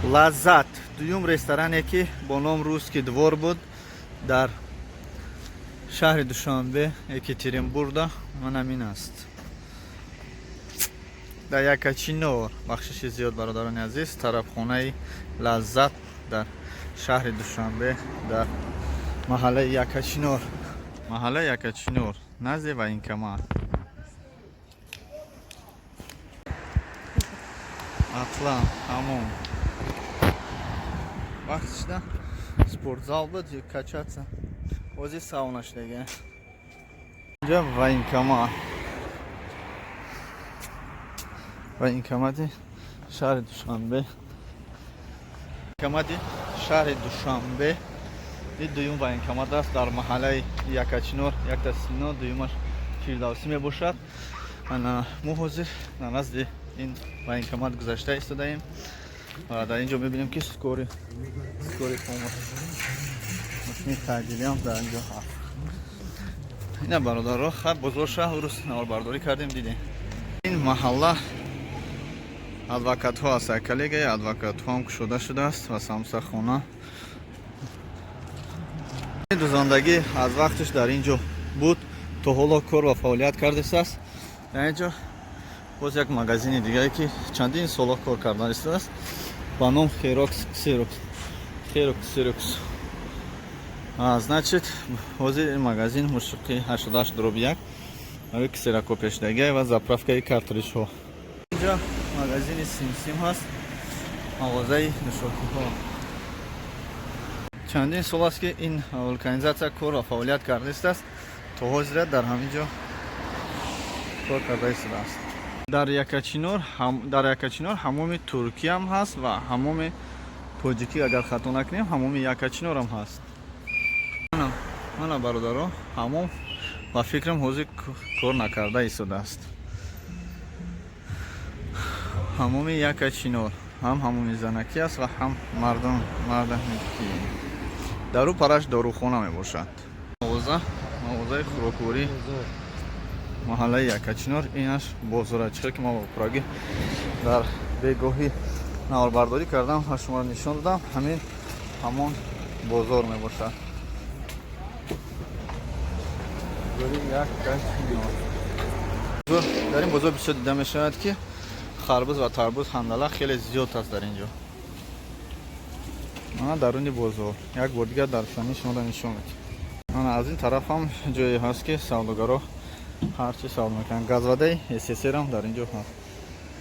Лаззат, дуюм ресторане, ки бо ном Русский двор буд дар шаҳри Душанбе, Екатеринбургда, манам ин аст, дар Якачинор. Бахшиши зиёд, бародарони азиз, тарабхонаи Лаззат дар шаҳри Душанбе, дар маҳаллаи Якачинор, маҳаллаи Якачинор, назди военкомат. Атлан ҳамон вақтишда спортзал буд, качаться, ҳозир сауна шудага. Инҷа военкомат, военкомати шаҳри Душанбе, военкомати шаҳри Душанбе. Ин дуюм военкомат аст дар маҳаллаи Якачинор. Якта Сино, дуюмаш Фирдавсӣ мебошад. Ана мо ҳозир дар назди ин военкомат гузашта истодаем ва дар ин ҷо мебинем, ки скорый помощь, мошини таъҷилиам дар ин ҷо ҳаст. Ина, бародаро, хай, бозор шаҳр рӯз наворбардорӣ кардем, дидем. Ин маҳалла адвокатҳо аст, коллегияи адвокатҳо ҳам кушода шудааст ва самсахона, дузандагӣ аз вақтиш дар ин ҷо буд, то ҳоло кор ва фаъолият кардааст. Дар ин ҷо боз як магазини дигае, ки чандин солҳо кор карда истодааст, ба ном Херокс Ксерокс, Херокс Ксерокс. Значит, ҳозир ин магазин мушиқи 88/1 барои ксерокопияшудагиа ва заправкаи картриҷҳо. Инҷа магазини Симсим ҳаст, мағозаи нӯшокиҳо. Чандин сол аст, ки ин вулканизатсия кор ва фаъолият карда истааст, то ҳозира дар ҳамин ҷо кор карда истодааст. Дар Якачинор ҳамоми туркиям ҳаст ва ҳамоми тоҷикӣ, агар хато накунем, ҳамоми Якачинорам ҳаст. Мана, бародаро, ҳамом ба фикрам ҳозир кор накарда истодааст. Ҳамоми Якачинор ҳам ҳамоми занакӣ аст ва ҳам мардон, мардакӣ. Дар ӯ параш дорухона мебошад. Мағоза, мағозаи хӯрокворӣ, маҳаллаи Якачинор. Инаш бозора чихел, ки мо ба пурагӣ дар бегоҳӣ наворбардорӣ кардам ва шуморо нишон додам, ҳамин ҳамон бозор мебошад. Бозори Якачинор. Дар ин бозор бисёр дида мешавад, ки харбуз ва тарбуз, ҳандала хеле зиёд аст дар ин ҷо. Мана даруни бозор як бор дигар дар фани шуморо нишон медиҳам. Мана аз ин тараф ҳам ҷое ҳаст, ки савдогаро ҳар чи савдо мекунанд. Газвадаи СССРам дар ин ҷо ҳаст.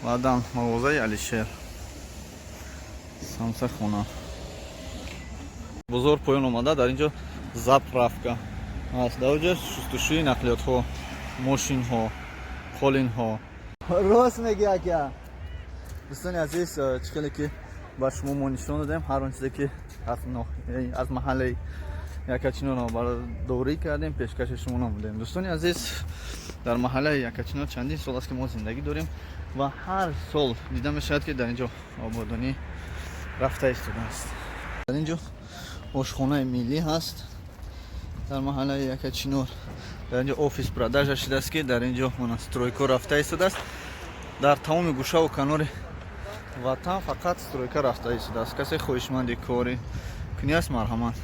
Баъдан мағозаи Алишер, самсахона. Бозор поён омада, дар ин ҷо заправка аст, дар ҷо шустушӯи нақлиётҳо, мошинҳо, қолинҳо. Рост меги, ака. Дӯстони азиз, чӣ хеле ки ба шумо мо нишон додем, ҳар он чизе, ки аз маҳаллаи Якачино бардорӣ кардем, пешкаши шумо намудем. Дӯстони азиз, дар маҳаллаи Якачино чандин сол аст, ки мо зиндагӣ дорем ва ҳар сол дида мешавад, ки дар ин ҷо ободонӣ рафта истодааст. Дар ин ҷо ошхонаи миллӣ ҳаст дар маҳаллаи Якачинор. Дар ин ҷо офис продажа шудааст, ки дар ин ҷо мана стройка рафта истодааст. Дар тамоми гӯшаву канори ватан фақат стройка рафта истодааст. Касе хоҳишманди кори кунӣ аст, марҳамат.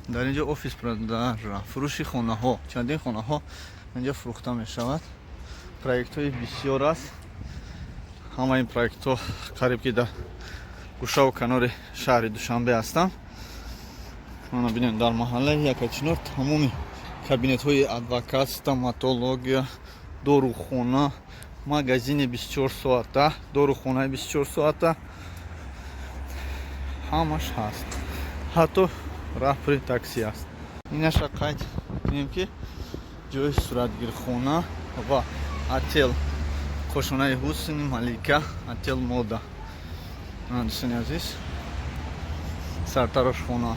Дар ин ҷо офис продажа, фурӯши хонаҳо, чандин хонаҳо инҷо фурӯхта мешавад. Проектҳои бисёр аст. Ҳамаи ин проектҳо қариб ки дар гӯшаву канори шаҳри Душанбе ҳастанд. Мана бинем, дар маҳаллаи Якачинор тамоми кабинетҳои адвокат, стоматология, дорухона, магазини 24 соата, дорухонаи 24 соата, ҳамаш ҳаст, ҳатто раҳпури такси аст. Инаша қайд кунем, ки ҷои суратгирхона ва отел Кошонаи Ҳусни Малика, отел Мода. Дӯстони азиз, сартарошхона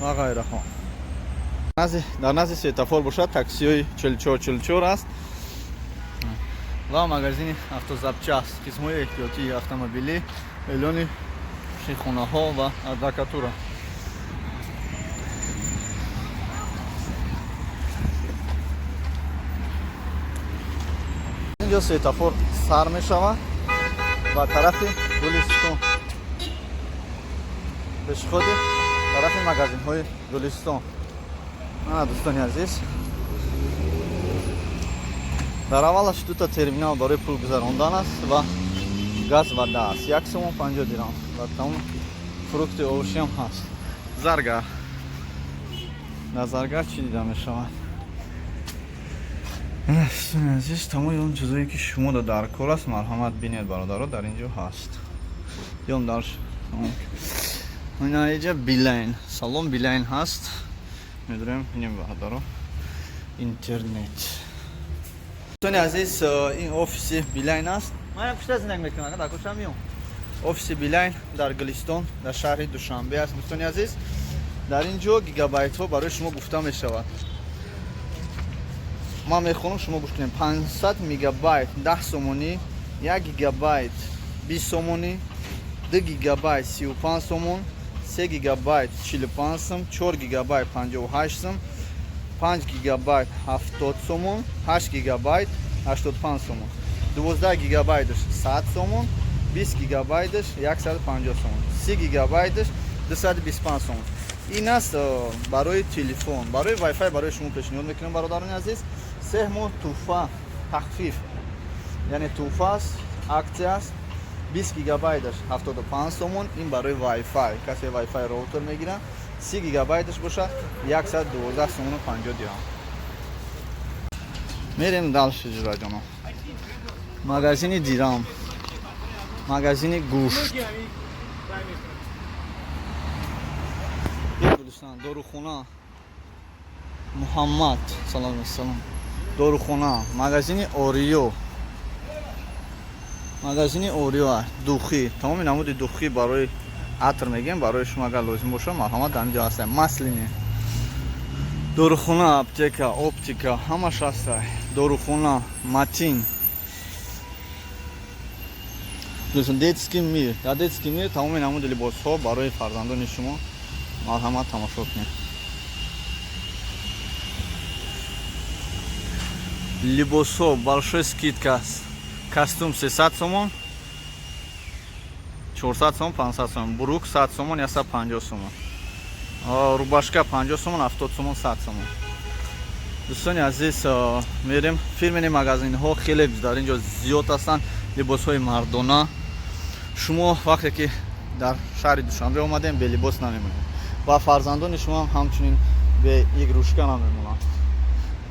ва ғайраҳо. Дар назди светофор бошад, таксиҳои 4444 аст ва магазини автозапчасть, қисмҳои эҳтиётии автомобилӣ, эълони хонаҳо ва адвокатура. Инҷо светофор сар мешавад ба тарафи Гулистон. Пешеходи тарафи магазинҳои Гулистон. Ана, дӯстони азиз, дар аввалаш дута терминал барои пул гузарондан аст ва газ ва да аст. 1 сомон 50 дирам ва тамом фрукти, овощиам ҳаст. Заргар, дар Заргар чӣ дида мешавад? Дӯстони азиз, тамоми он чизое, ки шумо дар кор аст, марҳамат, бинед, бародаро, дар ин ҷо ҳаст. Ём дар инаиҷа Билайн, салон Билайн ҳаст. Медурем, бинем, бародаро, интернет. Дӯстони азиз, ин офиси Билайн аст. Ман пушта зинак мекунам, дар кӯча миём. Офиси Билайн дар Гулистон, дар шаҳри Душанбе аст. Дӯстони азиз, дар ин ҷо гигабайтҳо барои шумо гуфта мешавад. Ман мехонам, шумо гӯш кунем. 500 мегабайт 10 сомонӣ, 1 гигабайт 20 сомонӣ, 2 гигабайт 35 сомон, 3 гигабайт 45 сом, 4 гигабайт 58 сом, 5 гигабайт 70 сомон, 8 гигабайт 85 сомон, 12 гигабайташ 100 сомон, 20 гигабайташ 150 сомон, 30 гигабайташ 225 сомон. Ин аст барои телефон. Барои Wi-Fi барои шумо пешниҳод мекунем, бародарони азиз, 3 моҳ туҳфа, тахфиф, яъне туҳфа аст, аксия аст. 20 гигабайташ 75 сомон. Ин барои Wi-Fi, касе Wi-Fi роутер мегирад. 30 гигабайташ бошад 112 сомону 50 дирам. Мерем дальше, ҷураҷоно. Магазини дирам, магазини гӯшт, Гулистон, дорухона Муҳаммад. Салом, ассалом. Дорухона, магазини Ориё, магазини Ориё, духи, тамоми намуди духи барои атр мегӯем. Барои шумо агар лозим бошад, марҳамат, дар инҷо ҳастем. Маслини, дорухона, аптека, оптика, ҳамаш ҳаста. Дорухона Матин, Детский мир. Дар Детский мир тамоми намуди либосҳо барои фарзандони шумо, марҳамат, тамошо кунед. Либосҳо большой скидка аст. Костюм 300 сомон, 400 сомон, 500 сомон, брюк 100 сомон, 150 сомон, рубашка 50 сомон, 70 сомон, 100 сомон. Дӯстони азиз, мерем. Фирменный магазинҳо хеле дар ин ҷо зиёд ҳастанд. Либосҳои мардона. Шумо вақте ки дар шаҳри Душанбе омадем, белибос намемонед ва фарзандони шумо ҳамчунин бе игрушка намемонанд.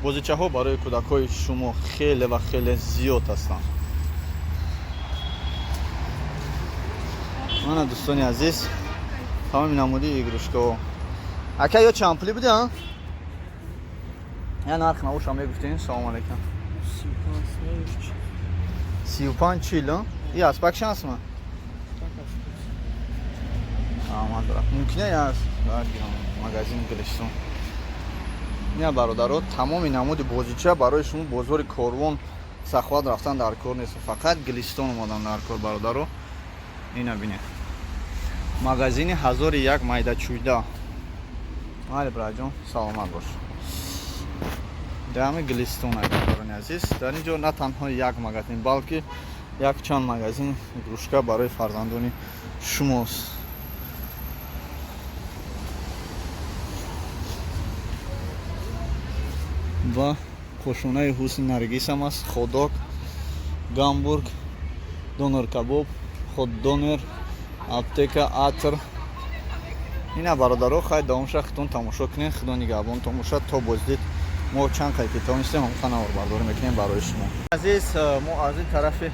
Бозичаҳо барои кӯдакҳои шумо хеле ва хеле зиёд ҳастанд. Мана, дӯстони азиз, тамоми намуди игрушкаҳо. Ака, ё чанд пулӣ буди? Я нарх навоша мегуфтин. Салому алейкум. 35, 40. И аспак шансма дорам, мумкина я магазин Гулистон. Ина, бародаро, тамоми намуди бозича барои шумо. Бозори Корвон, Саховат рафтан дар кор нест, фақат Гулистон омадан дар кор, бародаро. Ина бинед, магазини ҳазори як майдачӯйда. Майли, браҷон, саломат бош. Дар ҳами Гулистон, бародарони азиз, дар ин ҷо на танҳо як магазин, балки якчанд магазин игрушка барои фарзандони шумост. Ва кошонаи ҳусни Наргисам аст. Хот-дог, гамбург, донер кабоб, хот-донер, аптека, атр. Ина, бародаро, хай, давомша худтон тамошо кунед. Худо нигаҳбонтон бошад. То боздид. Мо чанд қай ки тавонистем, ҳамқа наворбардорӣ мекунем барои шумо. Азиз, мо аз ин тарафи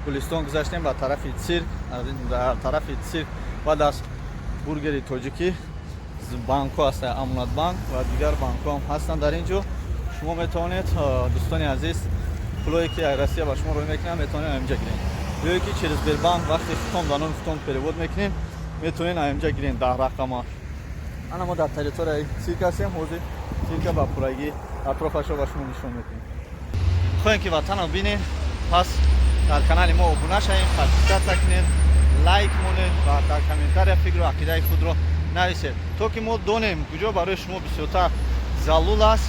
Гулистон гузаштем ба тарафи цирк. Аз ин тарафи цирк баъд аз бургери тоҷикӣ банкҳо ҳастанд, Амонатбанк ва дигар банкҳо ҳам ҳастанд. Дар ин ҷо шумо метавонед, дӯстони азиз, пулое ки аз Россия ба шумо рӯй мекунанд, метавонед аинҷа гиред ё ки через Сбербанк вақте худтон ба номи худтон перевод мекунед, метавонед аинҷа гиред даҳ рақама. Ана, мо дар территорияи цирк ҳастем. Ҳозир цирка ба пуррагӣ атрофашро ба шумо нишон медиҳем. Хоҳем ки ватанро бинед, пас дар канали мо обуна шавем, подписаться кунед, лайк монед ва дар комментария фикру ақидаи худро нависед, то ки мо донем куҷо барои шумо бисёртар залул аст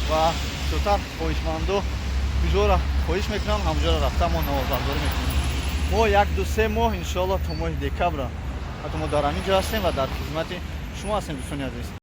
ва бисёртар хоҳишмандо куҷоро хоҳиш мекунам, ҳамҷоро рафта мо наворбардорӣ мекунем. Мо 1, 2, 3 моҳ, иншоалло, то моҳи декабра. Ҳатто мо дар ҳамин ҷо ҳастем ва дар хизмати шумо ҳастем, дӯстони азиз.